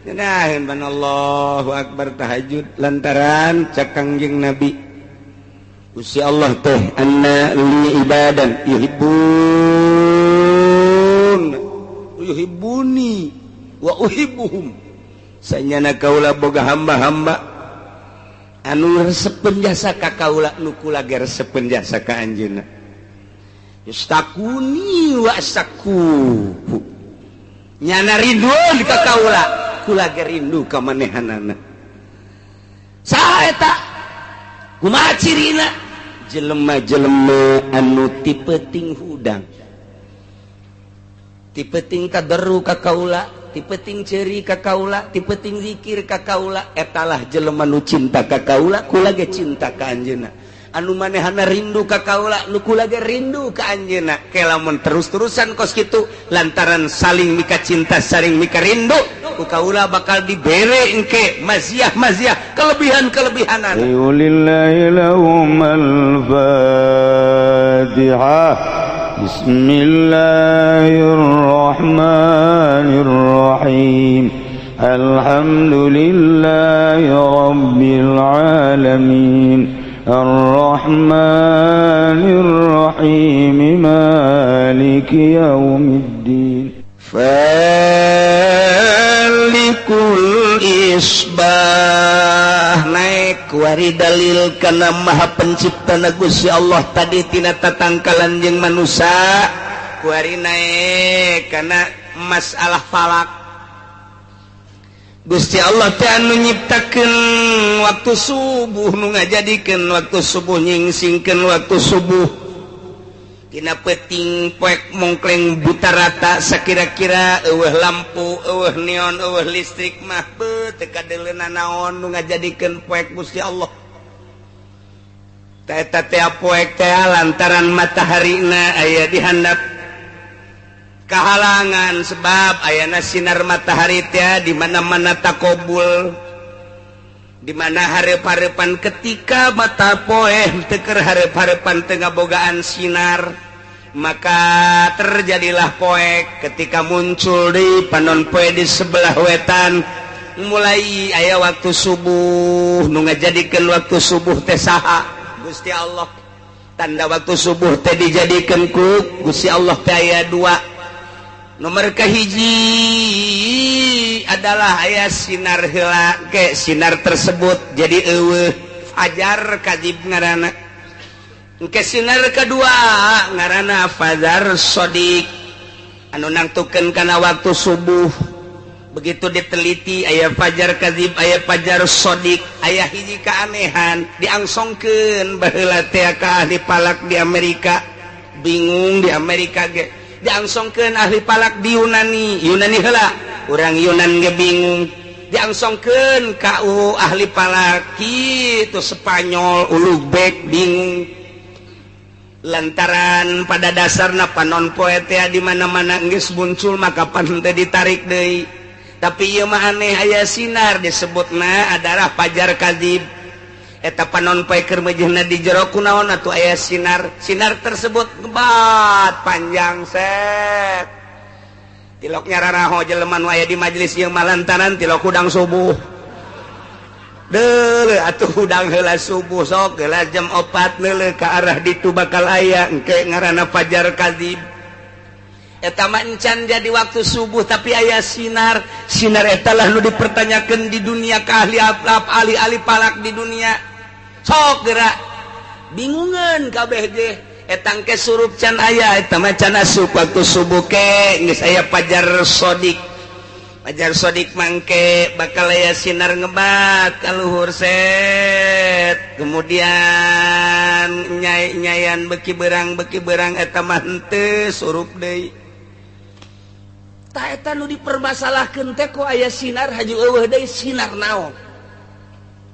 Ngenaheun ban Allahu akbar tahajud lantaran cak Kangjeng Nabi Gusti Allah teh anna li ibadan yuhibbun yuhibbuni wa uhibbuhum. Sanyana kaula boga hamba-hamba anu resepeun jasa ka kaula, nu kula ge resepeun jasa ka anjeunna. Yustakuni wa asaku, nyana rindu ka kaula, kula ge rindu ka manehanana. Saha eta? Kumaha cirina? Jelema-jelema anu ti peuting hudang, ti peuting kaderu ka kaula, ti peuting ceuri ka kaula, ti peuting zikir ka kaula, etalah jelema nu cinta ka kaula, kula ge cinta ka anjeunna. Anu manehana rindu ka kaula, nu kula ge rindu ka anjeunna. Ke lamun terus-terusan kos kitu lantaran saling mika cinta, saling mika rindu, ku kaula bakal dibere engke maziah-maziah, kelebihan-kelebihanan. Lillahi lahumul Fatihah. Bismillahirrahmanirrahim. Alhamdulillahi rabbil alamin. Arrahmanirrahim. Maliki yaumiddin. Falikul isbah naik wari dalil kana maha pencipta na Gusti Allah tadi tina tatangkalan jeung manusia, kuari naik kana masalah falak. Gusti Allah teh anu nyiptakeun waktu subuh, nu ngajadikeun waktu subuh, nyingsingkeun waktu subuh. Dina peuting poek mongkleng buta rata, sakira-kira eueuh lampu, eueuh neon, eueuh listrik mah beuh teu kadeuleuna naon, nu ngajadikeun poek Gusti Allah. Ta eta teh poek teh lantaran mataharina aya di handap kahalangan, sebab ayana sinar matahari teh di mana-mana takobul, di mana hareup-hareupan ketika mata poeh teu keur hareup-hareupan teu ngabogaan sinar, maka terjadilah poek. Ketika muncul di panon poe di sebelah wetan, mulai aya waktu subuh. Nu ngajadikeun waktu subuh teh saha? Gusti Allah. Tanda waktu subuh teh dijadikeun ku Gusti Allah teh aya dua. Nomor kahiji adalah aya sinar heula, ke sinar tersebut jadi eueuh fajar kadzib ngaranna. Ke sinar kedua ngaranna fajar shodiq anu nangtukeun kana waktu subuh. Begitu diteliti aya fajar kadzib, aya fajar shodiq, aya hiji keanehan diangsongkeun baheula teh ka ahli falak di Amerika. Bingung di Amerika ge, diangsongkeun ahli falak di Yunani, Yunani heula urang Yunan ge bingung, diangsongkeun ka ahli falak kitu Spanyol Ulugbek bingung, lantaran pada dasarna panon poe teh di mana-mana geus muncul maka pan teh ditarik deui. Tapi ieu mah aneh, aya sinar disebutna adalah fajar kadzib. Eta panon poe keur meujeuhna di jero kunaon atuh aya sinar, sinar tersebut ngebat panjang set tilok nyararaho jelema nu aya di majelis ieu mah lantaran tilok hudang subuh. Deuleu atuh hudang heula subuh, sok heula jam 4 neuleuh ka arah ditu bakal aya engke ngaranna fajar kadzib. Eta mah encan jadi waktu subuh tapi aya sinar, sinar eta lah nu dipertanyakeun di dunia ka ahli ahli-ahli falak di dunia. Sok gerak bingungan kabeh ge eta engke surup can aya, eta mah can asup waktu subuh ke geus aya fajar shodiq. Fajar shodiq mangke bakal aya sinar ngebat ka luhur set, kemudian nyai-nyayan beki berang eta mah henteu surup deui. Tah eta nu dipermasalahkeun teh kok aya sinar haji eueuh deui, sinar naon?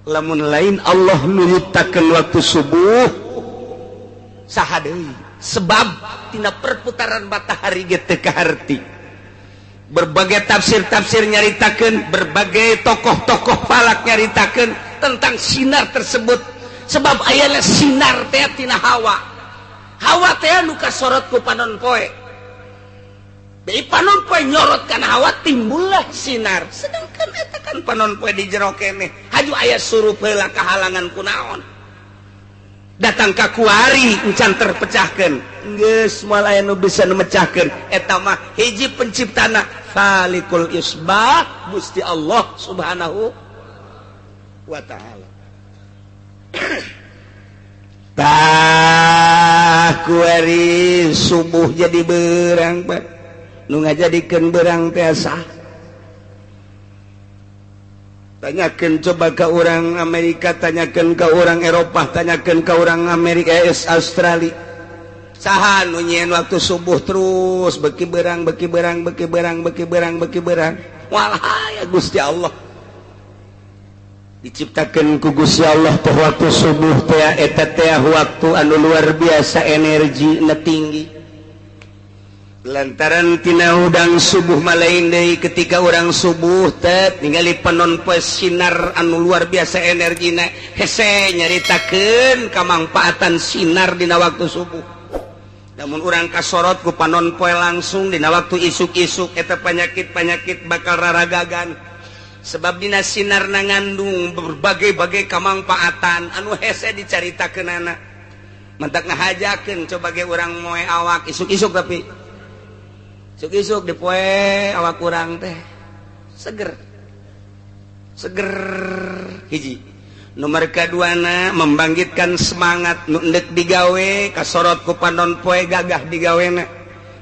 Lamun lain Allah nu nyiptakeun waktu subuh saha deui? Sebab tina perputaran matahari ge teu kaharti. Berbagai tafsir-tafsir nyaritakeun, berbagai tokoh-tokoh falak nyaritakeun tentang sinar tersebut. Sebab ayana sinar teh tina hawa. Hawa teh nu kasorot ku panon poe. Bei panon poe nyorot kana hawa timbullah sinar. Sedangkan eta kan panon poe di jero keneh. Haju aya surup heula kahalangan kunaon. Datang ka kuari encan terpecahkeun. Geus moal aya nu bisa nu mecahkeun. Eta mah hiji penciptana Falikul Isbah Gusti Allah Subhanahu wa ta'ala. Tah kuari subuh jadi berang Pak. Nu ngajadikeun berang teh sah. Tanyakeun coba ke orang Amerika, tanyakeun ke orang Eropah, tanyakeun ke orang Amerika, Australia. Saha nu nyieun waktu subuh terus beki berang, beki berang, beki berang, beki berang, beki berang. Walah ya Gusti Allah. Diciptakeun ku Gusti Allah teh waktu subuh teh eta teh waktu anu luar biasa energi na tinggi. Lantaran tina hudang subuh malain deui ketika urang subuh teh ningali panon poe sinar anu luar biasa energina hese nyaritakeun kamangpaatan sinar dina waktu subuh. Namun urang kasorot ku panon poe langsung dina waktu isuk-isuk eta penyakit-penyakit bakal raragagan. Sebab dina sinar na ngandung berbagai-bagai kamangpaatan anu hese dicaritakeunana. Mentak ngahajakeun coba ge urang moe awak isuk-isuk tapi isuk-isuk dipoe awak urang teh seger. Seger hiji. Nomor kaduana membangkitkan semangat nu endek digawe kasorot ku panon poe gagah digawena.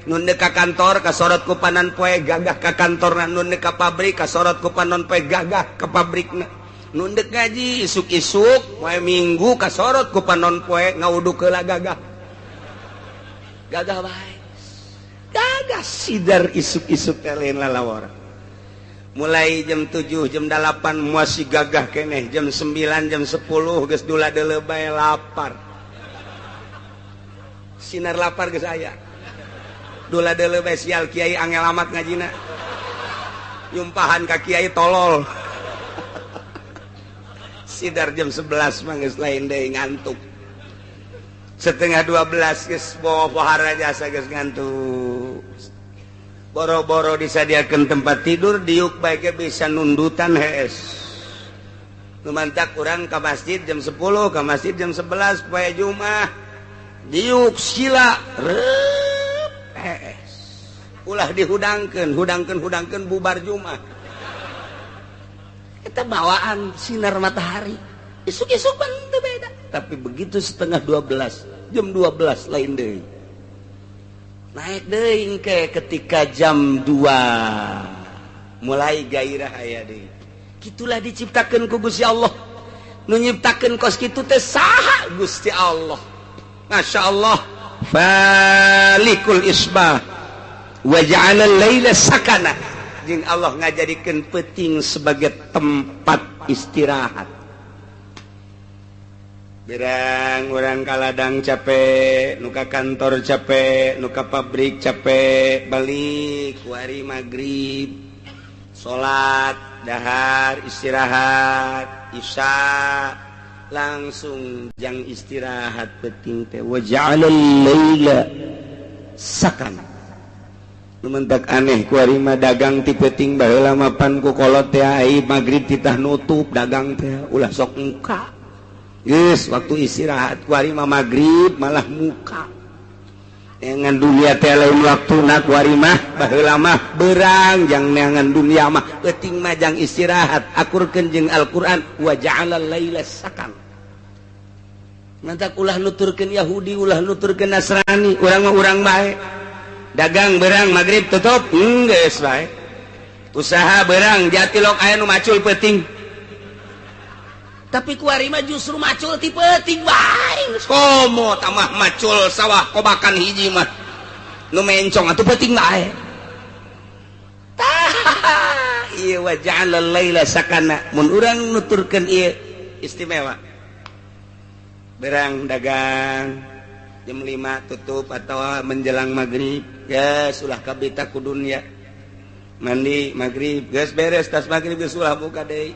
Nu endek ka kantor kasorot ku panon poe gagah ka kantorna, nu endek ka pabrik kasorot ku panon poe gagah ka pabrikna. Nu endek ngaji isuk-isuk poe Minggu kasorot ku panon poe ngawuduk heula gagah. Gagah bae. Gagah sidar isuk-isuk teh lain lalawara. Mulai jam 7, jam 8 masih gagah keneh, jam 9, jam 10 geus dula deuleu bae lapar. Sinar lapar geus aya. Dula deuleu bae sial kiai angel amat ngajina. Nyumpahan ka kiai tolol. Sidar jam 11 mah geus lain deui ngantuk. 11:30 geus bawa pohara jasa geus ngantuk. Boro-boro disadiakeun tempat tidur diuk bae ge bisa nundutan hees. Nu mantak urang ka masjid jam 10, ka masjid jam 11 poe Jumat. Diuk sila reup hees. Ulah dihudangkeun, hudangkeun hudangkeun bubar Jumat. Eta bawaan sinar matahari. Isuk-isuk pan teu beda. Tapi begitu 11:30, jam 12 lain deui. Naik deui engke ketika jam 2 mulai gairah aya deui. Kitulah diciptakeun ku Gusti Allah. Nu nyiptakeun kos kitu teh saha? Gusti Allah. Masya Allah. Falikul isbah wa ja'ala al-laila sakana. Jeung Allah ngajadikeun peuting sebagai tempat istirahat. Berang orang kaladang capek, nuka kantor capek, nuka pabrik capek, balik wari maghrib, salat, dahar, istirahat, isya, langsung jang istirahat penting teh wa ja'alal laila sakana. Nu mentak aneh kuari mah dagang ti peuting baheula mah pan ku kolot teh ai maghrib titah nutup dagang teh ulah sok muka. Geus waktu istirahat kuari mah maghrib malah muka. Neangan dunia teh lain waktuna kuari mah baheula mah berang jang neangan dunia mah peuting mah jang istirahat akurkeun jeung Al-Qur'an wa ja'alal laila sakan. Mantak ulah nuturkeun Yahudi ulah nuturkeun Nasrani urang mah urang bae. Dagang berang maghrib tutup geus bae. Usaha berang jatilok aya nu macul peuting. Tapi kuari mah justru macul ti peuting bae. Komo tamah macul sawah kobakan hiji mah. Nu mencong atuh peuting bae. Tah ieu wa ja'alal laila sakana. Mun urang nuturkeun ieu istimewa. Berang dagang jam 5 tutup atau menjelang maghrib geus ulah kabita ku dunya. Mandi maghrib geus beres tas maghrib geus ulah buka deui.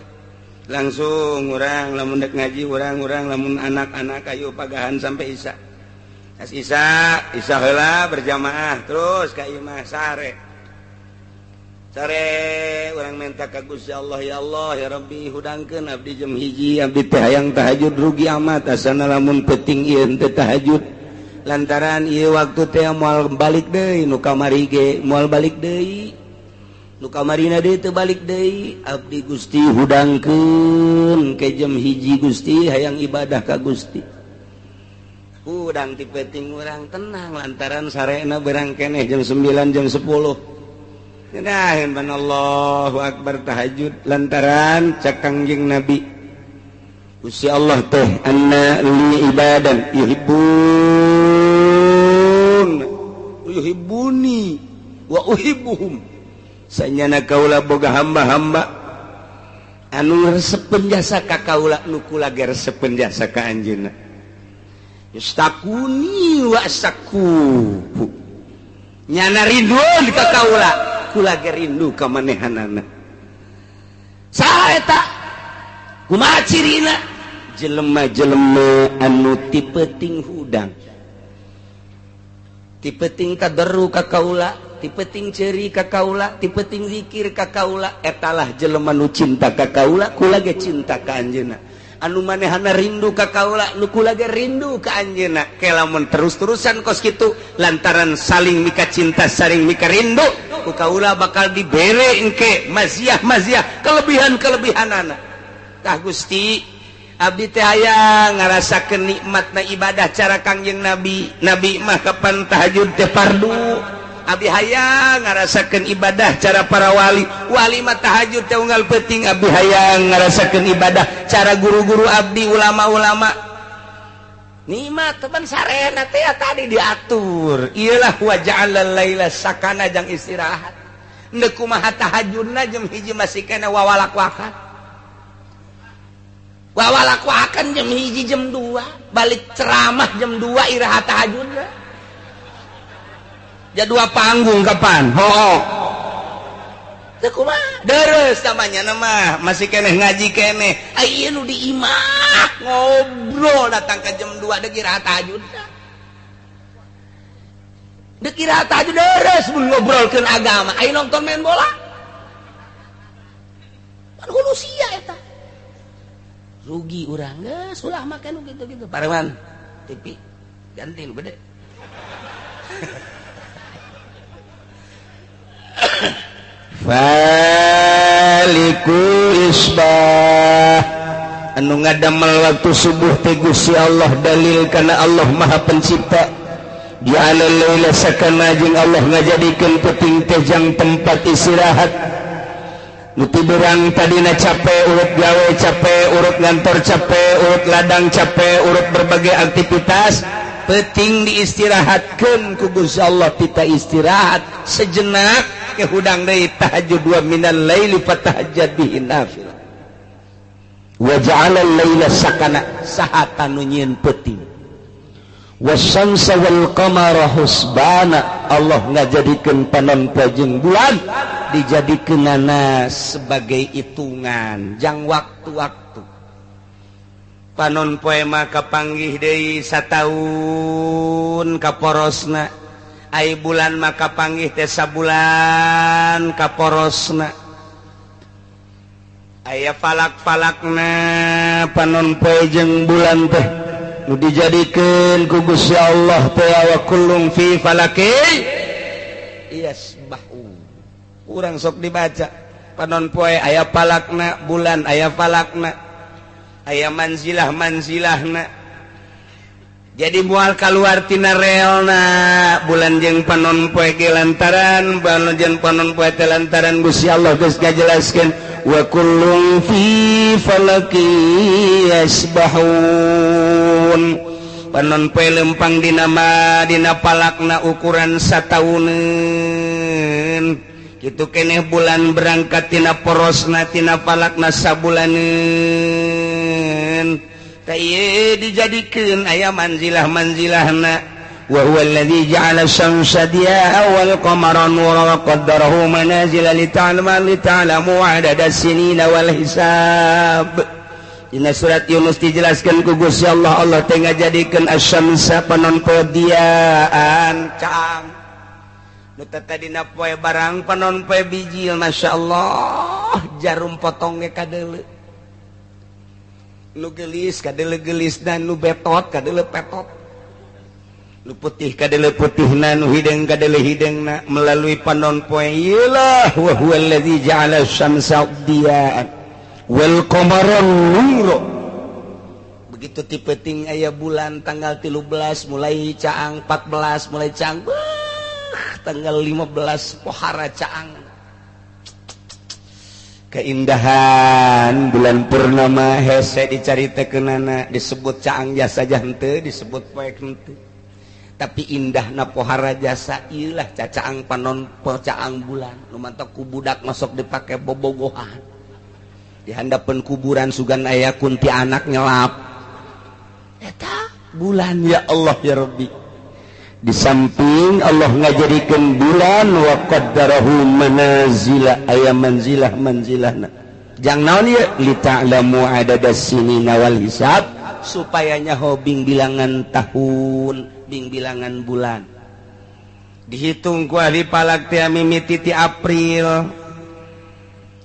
Langsung urang lamun dek ngaji urang-urang lamun anak-anak ayo pagahan sampai isya. Tas isya, isya heula berjamaah terus ka imah sare. Sare urang minta ka Gusti Allah, ya Allah, ya Rabbi, hudangkeun abdi jam 1, abdi teh hayang tahajud, rugi amat asana lamun penting ieu teh tahajud, lantaran ieu waktu teh moal balik deui, nu kamari ge moal balik deui, nu kamarina deui teu balik deui. Abdi Gusti hudangkeun ke jam 1, Gusti, hayang ibadah ka Gusti. Hudang ti penting urang tenang, lantaran sarena berang keneh jam 9, jam 10. Nah, Allahu Akbar tahajud, lantaran cek Kangjeng Nabi, Gusti Allah teh anna li ibadan yuhibbun yuhibbuni wa uhibbuhum, sanyana kaula boga hamba-hamba anu resepeun jasa ka kaula, nu kula ge resepeun jasa ka anjeunna, yustakuni wa asaku, nyana rindu ka kaula, kula ge rindu ka manehanana. Saha eta? Kumaha cirina? Jelema-jelema anu ti peuting hudang, ti peuting kaderu ka kaula, ti peuting ceuri ka kaula, ti peuting zikir ka kaula, etalah jelema nu cinta ka kaula, kula ge cinta ka anjeunna. Anu manehana rindu ka kaula, nu kula ge rindu ka anjeunna. Ke lamun terus-terusan kos kitu, lantaran saling mika cinta, saling mika rindu, ku kaula bakal dibere engke maziah-maziah, kelebihan-kelebihanana. Tah Gusti, abdi teh hayang ngarasakeun nikmatna ibadah cara Kangjeng Nabi. Nabi mah kapan tahajud teh fardu. Abdi hayang ngarasakeun ibadah cara para wali. Wali mah tahajud teh unggal peuting. Abdi hayang ngarasakeun ibadah cara guru-guru abdi, ulama-ulama. Nikmat teman sarena teh tadi diatur. Iyalah wa ja'alal laila sakana, jang istirahat. Ndek kumaha tahajudna jam 1 masih kena wawalak-wakan. Wawalak-wakan jam 1, jam 2, balik ceramah jam 2 iraha tahajudna. Jadua panggung kapan? Ho. Teu kumaha? Deres namanya nama, masih keneh ngaji keneh. Ai ieu nu di imah ngobrol datang ke jam 2 deuk iraha tahajud. Deuk iraha tahajud deres mun ngobrolkeun agama. Ai nonton main bola. Pan hulusia eta. Rugi urang geus ulah make nu kitu-kitu. Pareman TV ganti nu gede. Faliku isbah, anu ngadamel waktu subuh teh Gusti Allah, dalil kana Allah Maha Pencipta. Ja'ala laila sakana, jeung Allah ngajadikeun peuting teh jang tempat istirahat. Nu tiberang tadina capek, urut gawe capek, urut ngantor capek, urut ladang capek, urut berbagai aktivitas, peuting diistirahatkeun ku Gusti Allah. Kita istirahat sejenak ke hudang deui tahajud, wa minal laili fatahajjad bihi nafilah. Wa ja'ala al-laila sakana, saha tanu nyieun peuting. Wasyamsa wal qamara husbana, Allah ngajadikeun panon poe jeung bulan dijadikeunana sebagai hitungan jang waktu-waktu. Panon poe mah kapanggih deui sataun kaporosna, ai bulan mah kapanggih teh sabulan kaporosna. Aya falak-falakna panon poe jeung bulan teh nu dijadikeun ku Gusti Allah teh wa kullum fi falaki yasbahu. Urang sok dibaca panon poe aya falakna, bulan aya falakna, aya manzilah-manzilahna. Jadi mual kaluar tina realna bulan jeung panon poe ge, lantaran bulan jeung panon poe teh lantaran Gusti Allah geus ngajelaskeun wa kullum fi falaki yasbahun. Panon poe lempang dina ma dina palakna ukuran satauneun. Kitu keneh bulan berangkat tina porosna tina palakna sabulaneun. Tah ieu dijadikeun aya manzilah-manzilahna. Wa huwa alladzi ja'ala asy-syamsa diya'an wal qamara nuran wa qaddarahu manazila lita'lamu 'adada as-sinina wal hisab. Dina surat Yunus dijelaskan ku Gusti Allah, Allah teh ngajadikeun asy-syamsa panon poe diaan cang. Nu tadina poe barang panon poe bijil, Masya Allah, jarum potongnya kadeuleu. Nu gelis kadeuleu gelis dan nu betot kadeuleu petot. Nu putih kadeuleu putihna, nu hideung kadeuleu hideungna melalui panon poe. Iyalah wa huwallazi ja'ala syamsa diya'an wal qamara nura. Begitu ti peuting aya bulan tanggal 13 mulai caang, 14 mulai caang, tanggal 15 pohara caang. Keindahan bulan purnama hese dicaritakeunana, disebut caang jasa henteu, disebut poek henteu. Tapi indahna pohara jasa ieulah cacaang panon caang bulan. Nu mantak ku budak masuk dipake bobogohan. Di handapeun kuburan sugan aya kuntianak nyelap. Eta bulan ya Allah ya Rabbi. Di samping Allah ngajadikeun bulan wa qaddarahu manazila, aya manzilah manzilahna. Jang naon ieu? Li ta'lamu adadas sinina wal hisab, supaya nyaho bing bilangan tahun, bing bilangan bulan. Dihitung ku ahli falak teh mimiti ti April.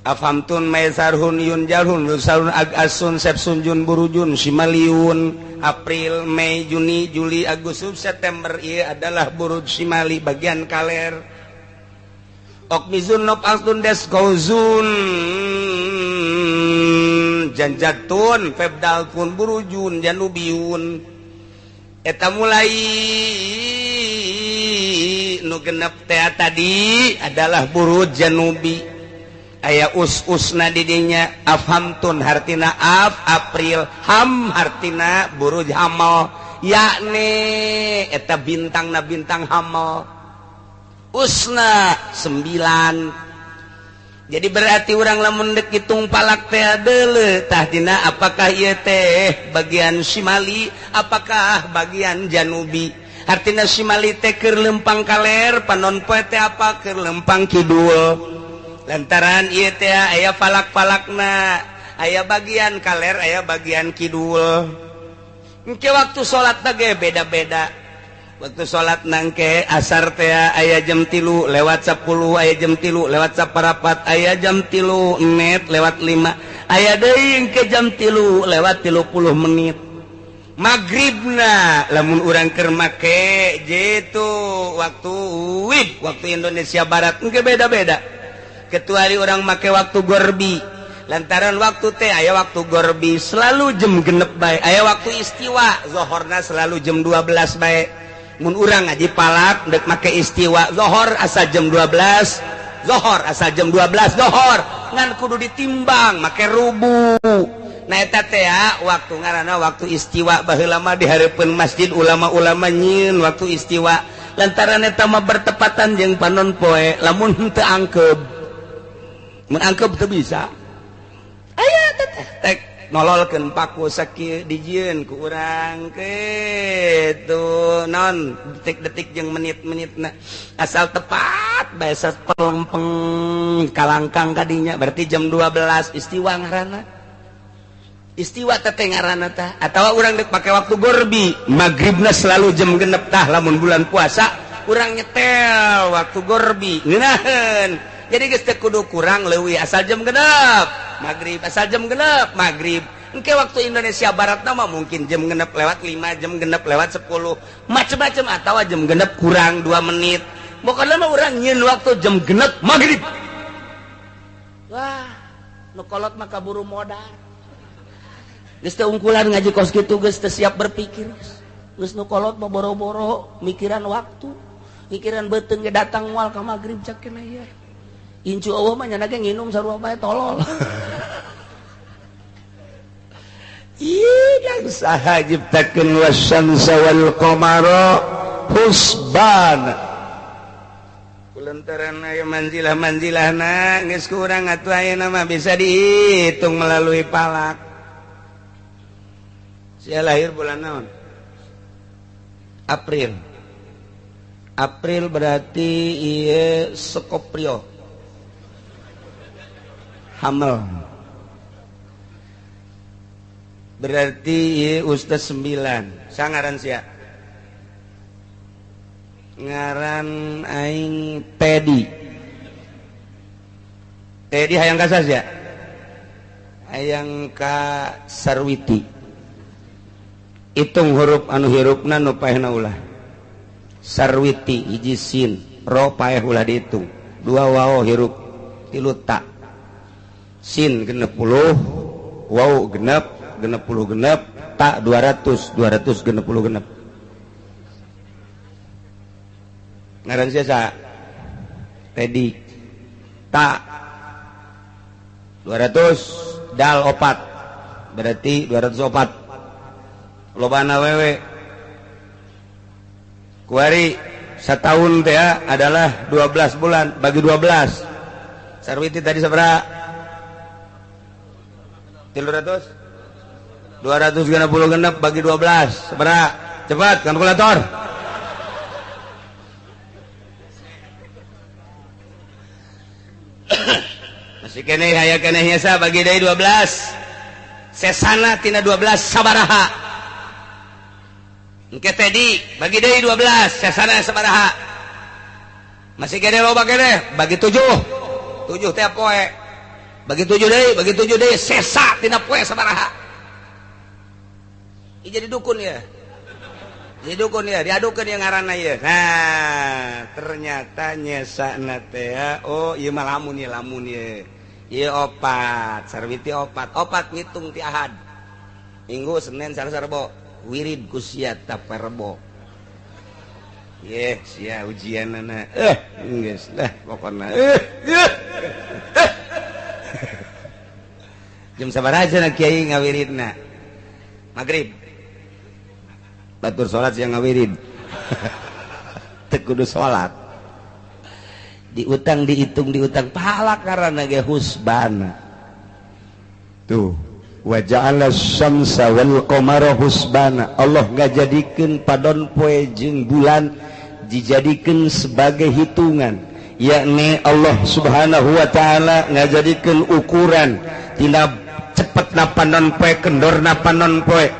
Afamtun maisarhun yun jalhun lusarun agasun sepsun jun burujun simaliun. April, Mei, Juni, Juli, Agustus, September ieu adalah buruj simali bagian kaler. Okmizun nop altun des gauzun janjatun febdalkun burujun janubiun. Eta mulai nu genep teh tadi adalah buruj janubi. Aya us-usna didinya afhamtun hartina af April, ham hartina buruj hamal, yakni eta bintangna bintang hamal. Usna 9. Jadi berarti urang lamun deuk hitung palak teh deuleu tah dina apakah ieu teh bagian simali apakah bagian janubi. Hartina simali teh keur lempang kaler, panon poe teh apa keur lempang kidul. Lantaran ieu teh aya falak-falakna, aya bagian kaler, aya bagian kidul. Engke waktu salat teh beda-beda. Waktu salat nangke asar teh aya jam 3 lewat 10, aya jam 3 lewat 4, aya jam 3 menit lewat 5, aya deui engke jam 3 lewat 30 menit. Magribna lamun urang keur make jitu waktu WIB, waktu Indonesia Barat engke beda-beda. Kecuali orang make waktu gorbi, lantaran waktu teh aya waktu gorbi selalu jam genep bae, aya waktu istiwa zohorna selalu jam 12 bae. Mun urang ngaji palak dek make istiwa zohor asa jam 12, zohor asa jam 12 zohor, ngan kudu ditimbang make rubu. Nah eta teh waktu ngaranna waktu istiwa. Baheula mah di hareupeun masjid ulama-ulama nyieun waktu istiwa, lantaran eta mah bertepatan jeung panon poe lamun henteu angkeub. Mun angkep teu bisa. Aya teh tek nololkeun paku sakieu dijieun ku urang kitu naon detik-detik jeung menit-menitna asal tepat bae sapelempeng kalangkang kadinya berarti jam 12 istiwa ngaranna. Istiwa teh ngaranna tah atawa urang deuk pake waktu gorbi, magribna selalu jam genep tah lamun bulan puasa urang nyetel waktu gorbi ngeunaheun. Jadi geus teu kudu kurang leuwih asal jam genep maghrib, asal jam genep maghrib. Engke waktu Indonesia Barat mah mungkin jam genep lewat 5, jam genep lewat 10, macem-macem atawa jam genep kurang 2 menit. Pokokna mah urang nyieun waktu jam genep maghrib. Wah, nu kolot mah kaburu modar. Geus teu ungkulan ngaji kos kitu geus teu siap berpikir. Geus nu kolot mah boro-boro mikiran waktu, mikiran beuteung ge datang moal ka maghrib cak keneh ieu. Incu Allah mah nyana ge nginum sarua bae tolol. Ih, yang saha nyiptakeun wasyamsa wal qamara husban. Kulantaran aya manzilah-manzilahna geus kurang atuh ayeuna mah bisa dihitung melalui palak. Sia lahir bulan naon? April. April berarti ieu Scorpio. Hamel. Berarti ieu Ustaz 9. Sangaran sia. Ngaran aing Teddy. Teddy hayang ka saha? Hayang ka Sarwiti. Hitung huruf anu hirupna nu paehna ulah. Sarwiti hiji sin, ro paeh ulah dihitung. Dua waw hirup, tilu ta. Sin 60, waw genep, 66, ta 200, 266. Ngaran sia Teddy. Ta 200 dal opat. Berarti 204. Lobana wewe. Kuari setahun teh adalah 12 bulan bagi 12. Sarwiti tadi sabaraha? 300? 266 bagi 12 sabaraha? Cepat kalkulator. Masih keneh aya keneh nyesa bagi deui 12. Sesana tina 12 sabaraha? Engke Teddy bagi deui 12 sesana sabaraha? Masih keneh loba keneh bagi 7. 7 teh poe. Bagi 7 deui, bagi 7 deui sesa tina poe sabaraha? Ieu jadi dukun ya. Jadi dukun ya, diadukeun ya ngaranna ieu. Nah, ternyata nyesana teh oh ieu mah lamun ieu lamun ieu. Ieu opat, Sarwiti opat. Opat ngitung ti Ahad. Minggu, Senin, Selasa, Rebo. Wirid ku sia taparebo. Ye, sia ujianana. Geus lah pokona. Jam sabaraha cenah kiai ngawiridna? Magrib. Batur salat siang ngawirid. Teu kudu salat. Diutang dihitung diutang pahala karena ge husbana. Tuh. Wa ja'ala syamsa wal qamara husbana. Allah ngajadikeun padon poe jeung bulan dijadikeun sebagai hitungan, yakni Allah Subhanahu wa taala ngajadikeun ukuran tina cepetna panon poe kendorna panon poe.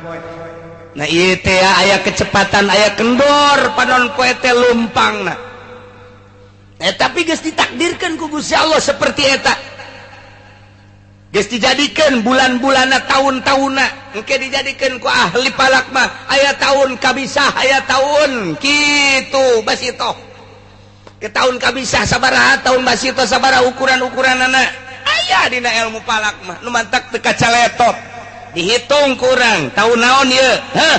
Nah ieu teh aya kecepatan aya kendor panon poe teh lumpangna. Tapi geus ditakdirkeun ku Gusti Allah seperti eta. Geus dijadikeun bulan-bulanna tahun-tahunna engke dijadikeun ku ahli falak mah aya tahun kabisah aya tahun kitu basitoh. Ke tahun kabisah sabaraha tahun basitoh sabaraha ukuran-ukuranana aya dina ilmu falak mah nu mantak teu kacaletot. Dihitung kurang tahun naon ieu? Heh,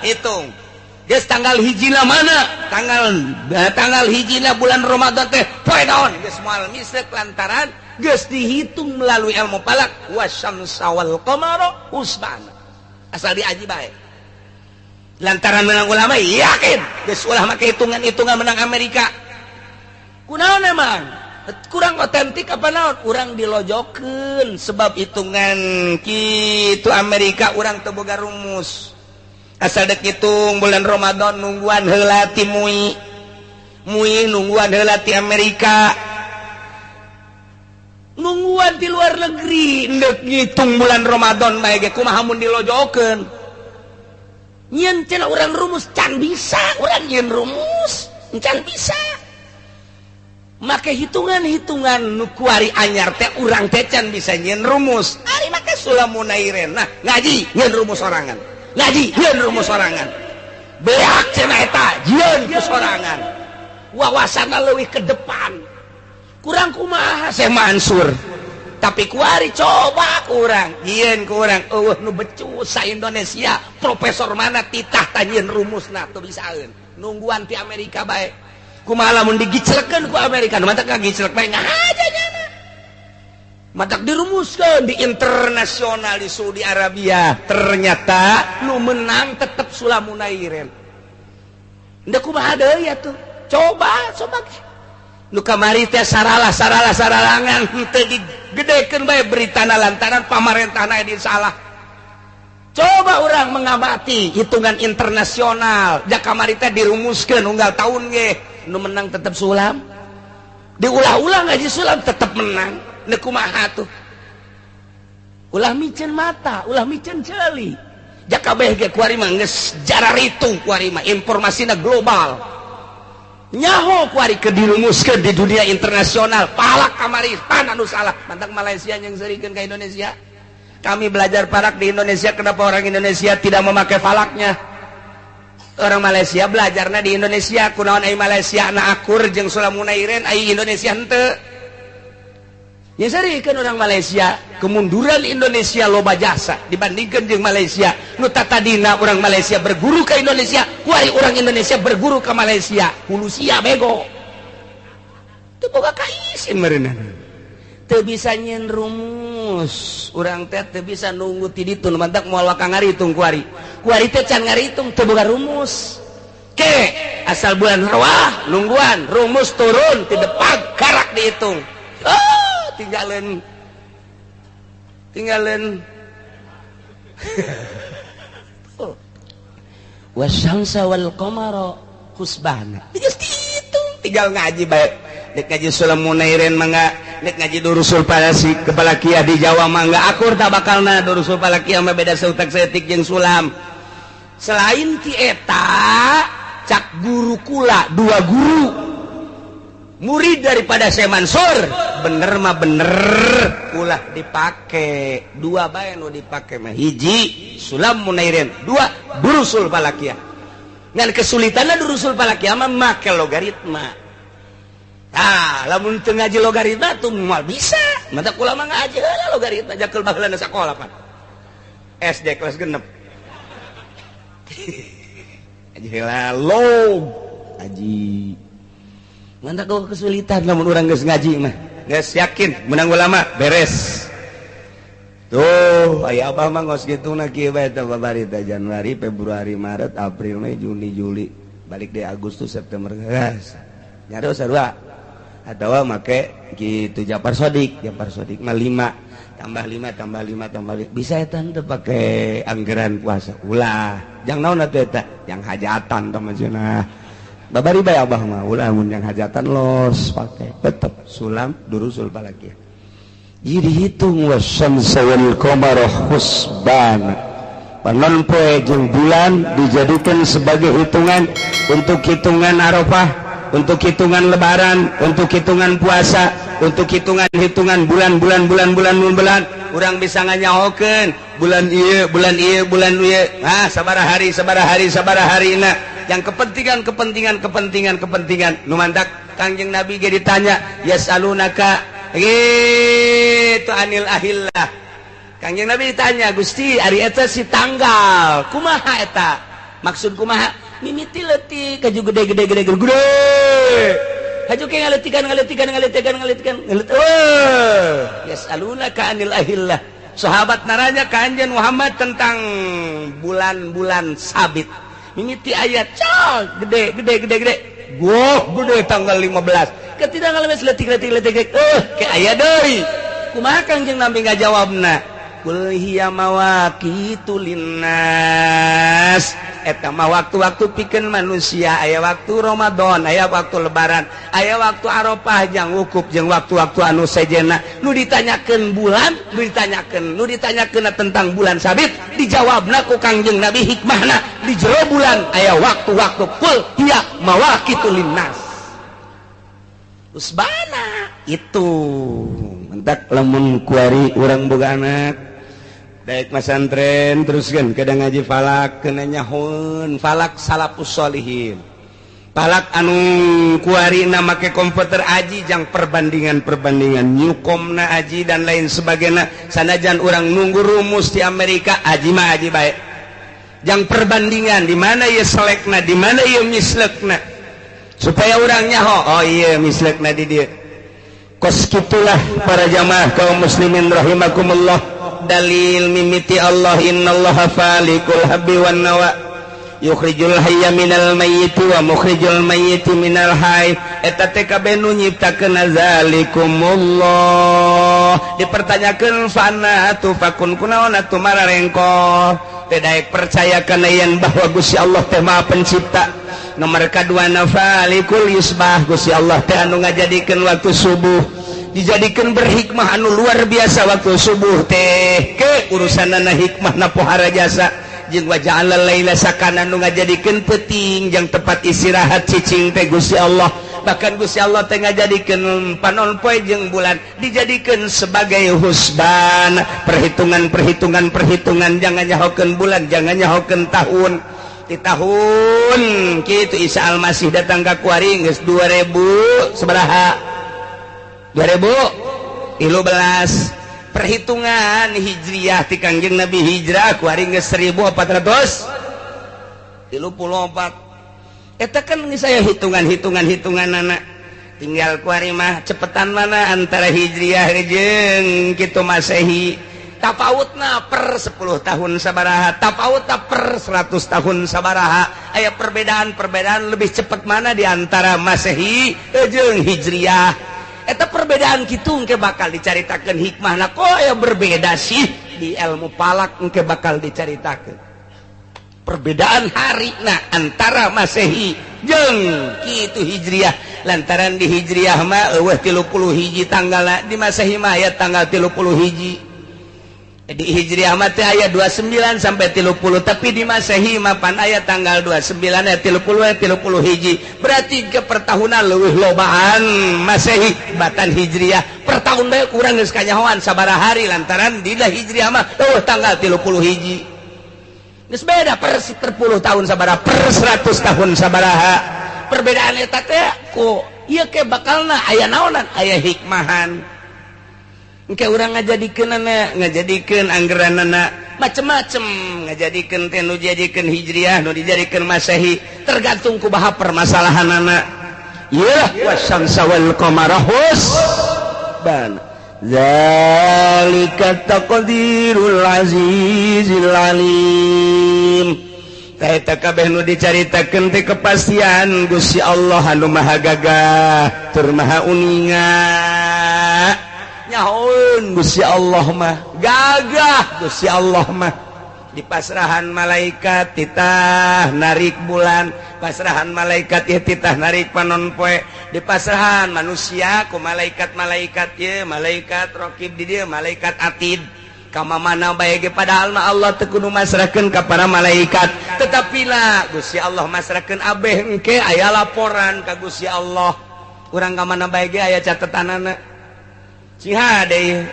hitung. Geus tanggal hijina mana? Tanggal hijina bulan Ramadan teh poe naon? Geus moal misek lantaran geus dihitung melalui ilmu falak wasyamsa wal qamara husbana. Asal diaji bae. Lantaran menang ulama yakin geus ulah make hitungan-hitungan menang Amerika. Kunaon emang? Kurang otentik apa naon? Urang dilojokeun sebab hitungan kitu Amerika urang teu boga rumus. Asal dek hitung bulan Ramadan nungguan heula ti MUI. MUI nungguan heula ti Amerika. Nungguan di luar negeri ndek ngitung bulan Ramadan bae ge kumaha mun dilojokeun. Nyieun cenah urang rumus can bisa, urang nyieun rumus can bisa. Make hitungan-hitungan nu kuari anyar teh urang teh can bisa nyieun rumus. Ari make Sulamunairen. Nah, ngaji nyieun rumus sorangan. Ngaji nyieun rumus sorangan. Beak cenah eta nyieun ku sorangan. Wawasanna leuwih ke depan. Kurang kumaha Syekh Mansur. Tapi kuari coba kurang, nyieun kurang eueuh nu becus sa Indonesia, profesor mana titah tah nyieun rumusna teu bisaeun. Nungguan ti Amerika bae. Kumaha lamun digiclekeun ku Amerika, nu matak ngagiclek bae ngahaja nyana. Matak dirumuskeun di internasional di Saudi Arabia, ternyata nu menang tetep Sulamunairen. Ndek kumaha deui atuh? Coba coba nu kamari teh saralah saralah saralangan henteu digedekeun bae beritana lantaran pamarentahna di salah. Coba orang mengamati hitungan internasional, ja kamari teh dirumuskeun unggal tahun ge nu menang tetep Sulam. Diulah-ulah ngaji Sulam tetep menang. Nek kumaha tuh? Ulah miceun mata, ulah miceun ceuli. Ja kabeh ge kuari mah geus jararitu kuari mah informasina global. Nyaho kuari ke dirumuskeun di dunia internasional. Falak kamari pan anu salah. Mantak Malaysia yang serikeun ka Indonesia. Kami belajar falak di Indonesia, kenapa orang Indonesia tidak memakai falaknya? Orang Malaysia belajarnya di Indonesia, kunaon ai Malaysia na akur jeung Sulam Munairin, ai Indonesia henteu. Ya serikeun orang Malaysia, kemunduran Indonesia loba jasa dibandingkan jeung Malaysia. Nu tatadina orang Malaysia berguru ke Indonesia, kuari orang Indonesia berguru ke Malaysia. Hulu sia bego. Teu boga kaisin meureunana. Teu bisa nyieun rumus. Urang teh teu bisa nunggu ti ditu, nu mantak moal waka ngaritung kuari. Kuari teh can ngaritung, teu boga rumus. Ke asal bulan rawah nungguan rumus turun ti depan karak dihitung. Oh, tinggalin tinggalin oh. Wasyamsa wal qamara husbana. Geus dihitung, tinggal ngaji bae. Nek ngaji Sulam Munairin mangga, nek ngaji Durusul Falasi kepala kia di Jawa mangga akur tak bakalna. Durusul Falakiyah mah beda seutak seetik jeung sulam. Selain ti eta cak guru kula, dua guru murid daripada Syekh Mansur, bener mah bener ulah dipake dua bae nu dipake mah, hiji Sulam Munairin, dua Durusul Falakiyah. Ngan kesulitanna Durusul Falakiyah mah make logaritma. Ah, lamun teu ngaji logaritma tuh moal bisa. Mata kula mah ngaji heula logaritma jakeul baheulana sakola pan. SD kelas 6. Ngaji heula log ngaji. Mantap kok kesulitan lamun urang geus ngaji mah. Geus yakin menang ulama beres. Tuh, aya abah mah ngos kitu na kieu bae teh babari teh Januari, Februari, Maret, April, Mei, Juni, Juli, balik deh Agustus, September geus. Nyaro sarua. Atau make gitu Japar Sodik, Japar Sodik mah 5 tambah 5 tambah 5 tambah 5. Bisa eta teu pake anggaran puasa. Ulah, jang naon atuh eta? Yang hajatan tah maksudna. Babari bae abah mah ulah mun yang hajatan los pake tetep sulam Durusul Falakiyah. Jadi dihitung wasyamsa wal qamara husbana. Panon poe jeung bulan dijadikan sebagai hitungan untuk hitungan Arafah, untuk hitungan lebaran, untuk hitungan puasa, untuk hitungan-hitungan bulan-bulan bulan-bulan bulan. Urang bisa nganyahokeun bulan ieu, bulan ieu, bulan ieu. Ah, sabaraha hari, sabaraha hari, sabaraha harina. Yang kepentingan, kepentingan, kepentingan, kepentingan. Nu mantak Kangjeng Nabi ge ditanya, yasalunaka gitu anil ahillah. Kangjeng Nabi ditanya, Gusti, ari eta si tanggal, kumaha eta? Maksud kumaha? Mimiti leutik kaju gede gede gede gede gede. Haju ke ngaletikan ngaletikan ngaletikan ngaletikan ngalet. Oh, yasalunaka anil ahillah. Sahabat naranya ka Anjeun Muhammad tentang bulan-bulan sabit. Mimiti ayat cal gede gede gede gede. Goh gede tanggal 15. Ketika ngalemes letik letik letik ke aya deui. Kumaha Kangjeng Nabi ngajawabna? Qul hiya mawaqitu linnas. Eta mah waktu-waktu pikeun manusia, aya waktu Ramadan, aya waktu lebaran, aya waktu Arafah jang wukuf jeung waktu-waktu anu sejenna. Nu ditanyakeun bulan, nu ditanyakeun, nu ditanyakeun tentang bulan sabit, dijawabna ku Kangjeng Nabi hikmahna di jero bulan aya waktu-waktu qul hiya mawaqitu linnas. Usbana itu mentak lamun kuari urang boga anak daek masantren teruskeun kadang ngaji falak kena nyahoeun falak salafus solihin, falak anu kuari na make komputer aji jang perbandingan-perbandingan nyukomna aji dan lain sebagainya. Sanajan urang nunggu rumus di Amerika aji mah aji bae jang perbandingan di mana ieu selekna, di mana ieu mislekna, supaya urang nyaho oh iya mislekna di dieu. Kos kitulah para jamaah kaum muslimin rahimakumullah. Dalil mimiti Allah, innallaha falikul habbi wan nawa yukhrijul hayya minal mayyiti wa mukhrijul mayyiti minal hayy. Eta teh kabeh nu nyiptakeun zalikumullah. Dipertanyakeun fana tufakun kunaon atuh mararengko teh daek percaya kana yen bahwa Gusti Allah teh Maha Pencipta. Nomor kadua nafalikul yusbah, Gusti Allah teh anu ngajadikeun waktu subuh dijadikeun berhikmah anu luar biasa. Waktu subuh teh ke urusanana hikmahna pohara jasa. jeung wa ja'alal laila sakana nu ngajadikeun peuting jang tempat istirahat cicing teh Gusti Allah. Bahkan Gusti Allah teh ngajadikeun panon poe jeung bulan dijadikeun sebagai husban, perhitungan-perhitungan perhitungan, jangan nyahokeun bulan, jangan nyahokeun tahun. Di tahun kitu Isa Almasih datang ka kuari geus 2000 sabaraha? 2013. Perhitungan Hijriah ti Kangjeng Nabi hijrah kuari geus 1434. Eta kan saya hitungan-hitungan anak tinggal kuari mah cepetan mana antara Hijriah jeung kitu Masehi. Tapautna per 10 tahun sabaraha, tapautna per 100 tahun sabaraha. Aya perbedaan-perbedaan lebih cepat mana di antara Masehi jeung Hijriah. Eta perbedaan kitu engke bakal dicaritakeun hikmahna kok aya berbeda sih di ilmu falak engke bakal dicaritakeun. Perbedaan harina antara Masehi jeung kitu Hijriah. Lantaran di Hijriah mah eueuh 30 hiji tanggalna, di Masehi mah aya tanggal 30 hiji. Di Hijriah mah teh aya 29 sampai 30, tapi di Masehi mah pan aya tanggal 29 aya 30 aya 30 hiji. Berarti ke pertahunan leuwih lobaan Masehi batan Hijriah. Per tahun bae kurang geus kanyahoan sabaraha hari lantaran di Hijriah mah eueuh tanggal 30 hiji. Geus beda per 10 tahun sabaraha, per 100 tahun sabaraha. Perbedaan eta teh ku ieu ke bakalna aya naonan, aya hikmahan. Engke urang ngajadikeunana, ngajadikeun anggeranana macem-macem, ngajadikeun teh nu dijadikeun Hijriah, nu dijadikeun Masehi, tergantung kumaha permasalahanana. Ieu wasyamsa wal qamara husban. Zalika taqdirul azizil alim. Eta kabeh nu dicaritakeun teh kepastian Gusti Allah anu maha gagah tur maha uninga. Nyahoeun Gusti Allah mah gagah Gusti Allah mah. Di pasrahan malaikat titah narik bulan, pasrahan malaikat ieu titah narik panon poe, di pasrahan manusia ku malaikat-malaikat ieu, malaikat raqib di dieu, malaikat atid. Kama mana bae ge padahal mah Allah teu kudu masrahkeun ka para malaikat, tetapi lah Gusti Allah masrahkeun abeh engke aya laporan ka Gusti Allah. Urang ka mana bae ge aya catetanana. Sing hade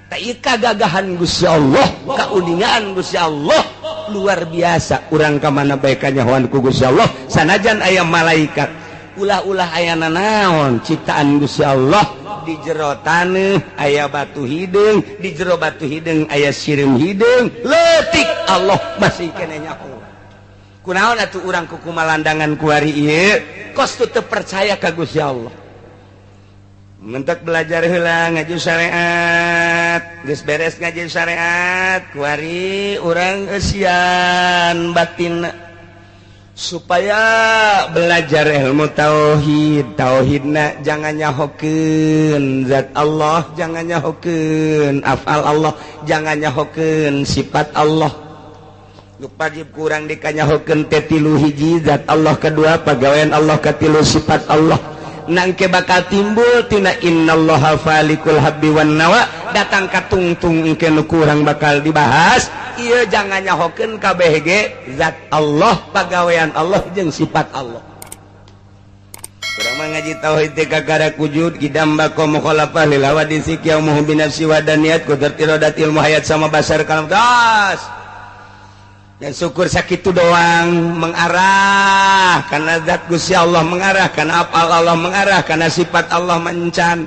teh ieu kagagahan Gusti Allah, kauningaan Gusti Allah luar biasa. Urang ka mana bae kanyahoan ku Gusti Allah sanajan aya malaikat, ulah-ulah aya nanaon ciptaan Gusti Allah. Di jero taneuh aya batu hideung, di jero batu hideung aya sireum hideung, leutik Allah masih keneh nyaho. Kunaon atuh urang ku kumalandangan kuari ieu kos teu percaya ka Gusti Allah. Mentek belajar heula ngaji syariat, geus beres ngaji syariat kuari urang eusian batin supaya belajar ilmu tauhid. Tauhidna jangan nyahokeun zat Allah, jangan nyahokeun afal Allah, jangan nyahokeun sifat Allah. Nu wajib kurang dikanyahokeun teh tilu hiji zat Allah, kedua pagawean Allah, katilu sifat Allah. Nangke bakal timbul tina innallaha falikul habbi wan nawa, datang ka tungtung engke nu kurang bakal dibahas. Ieu jangan nyahokeun kabeh ge zat Allah, pagawean Allah jeung sifat Allah. Urang mah ngaji tauhid teh kakara wujud kidam baqa mukhalafah lil hawadisi qiyamuhu bi nafsi wa daniyat qudrat iradat ilmu hayat sama basar kalam tas. Dan syukur sakitu doang mengarah karena zat Gusti Allah, mengarah karena apal Allah, mengarah karena sifat Allah mencan.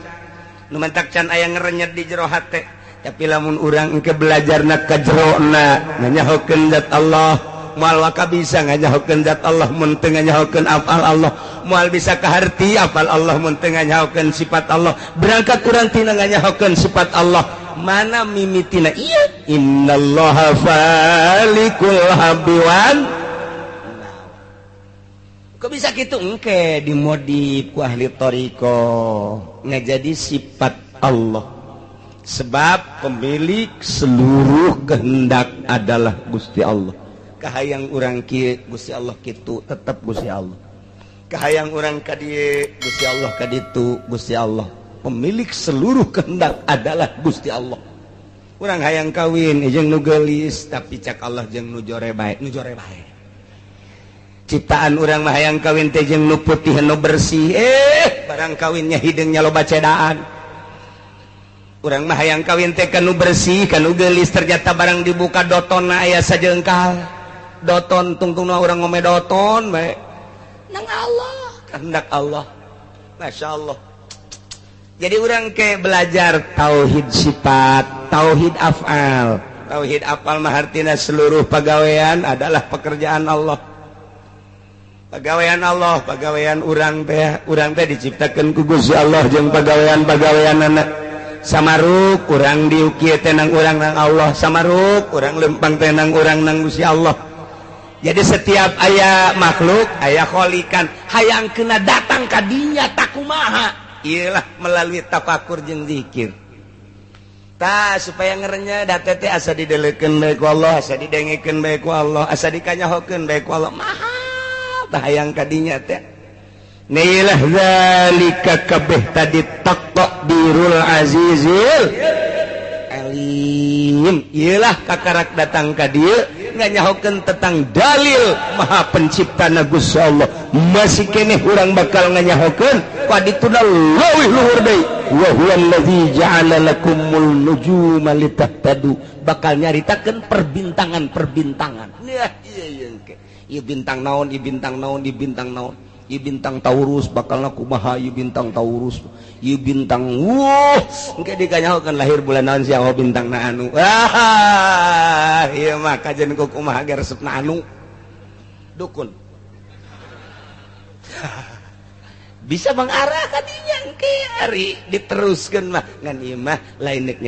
Nu mentak can aya ngerenyet di jero hate. Tapi lamun urang engke belajarna ka jerona nganyahokeun zat Allah, moal waka bisa nganyahokeun zat Allah mun teu nganyahokeun afal Allah, moal bisa kaharti afal Allah mun teu nganyahokeun sifat Allah. Berangkat urang tina nganyahokeun sifat Allah, mana mimitina ieu innallaha falikul habbi wan. Kok bisa kitu engke dimodif ku ahli thariqah ngajadi sifat Allah. Sebab pemilik seluruh kehendak adalah Gusti Allah. Kahayang urang kieu Gusti Allah kitu tetep Gusti Allah. Kahayang urang ka dieu Gusti Allah ka ditu Gusti Allah. Pemilik seluruh kehendak adalah Gusti Allah. Urang hayang kawin jeung nu geulis, tapi cak Allah jeung nu jore bae, nu jore bae. Ciptaan urang mah hayang kawin teh jeung nu putih, nu bersih, barang kawinnya hideungnya loba cedaan. Urang mah hayang kawin teh ka nu bersih, ka nu geulis, ternyata barang dibuka dotonna aya sajengkal. Doton tungtungna urang ngome doton bae. Nang Allah, kehendak Allah. Masya Allah. Jadi orang ke belajar tauhid sifat, tauhid af'al. Tauhid af'al mah artina seluruh pagawean adalah pekerjaan Allah. Pagawean Allah, pagawean urang teh diciptakeun ku Gusti Allah jeung pagawean-pagaweanana. Samaruk urang diukir tenang urang nang Allah, samaruk urang lempang tenang urang nang Gusti Allah. Jadi setiap aya makhluk, aya kholikan, hayang kena datang ka dinya takumaha. Iyalah melalui tafakur jeung zikir. Tah supaya ngerenya da teh asa didelekeun bae ku Allah, asa didengekeun bae ku Allah, asa dikanyahokeun bae ku Allah. Mahal tah hayang ka dinya teh. Nilah zalika kabeh tadi taqdirul azizil alim. Iyalah kakarak datang ka dieu nganyahokeun tentang dalil maha pencipta na Gusti Allah. Masih keneh urang bakal nganyahokeun kadituna leuwih luhur deui. Wa huwallazi ja'ala lakumul nujuma litahtadu, bakal nyaritakeun perbintangan-perbintangan. Nah, ieu ieu engke. Ieu bintang naon, ieu bintang naon, ieu bintang naon. Ieu bintang Taurus bakalna kumaha, ieu bintang Taurus, ieu bintang wuh, engke dikanyahokeun lahir bulan naon sia, oh bintangna anu. Ah, ieu mah kajen ku kumaha ge resepna anu. Dukun. Bisa mengarah kadinya engke ari diteruskeun mah, ngan ieu mah lain nek nyari.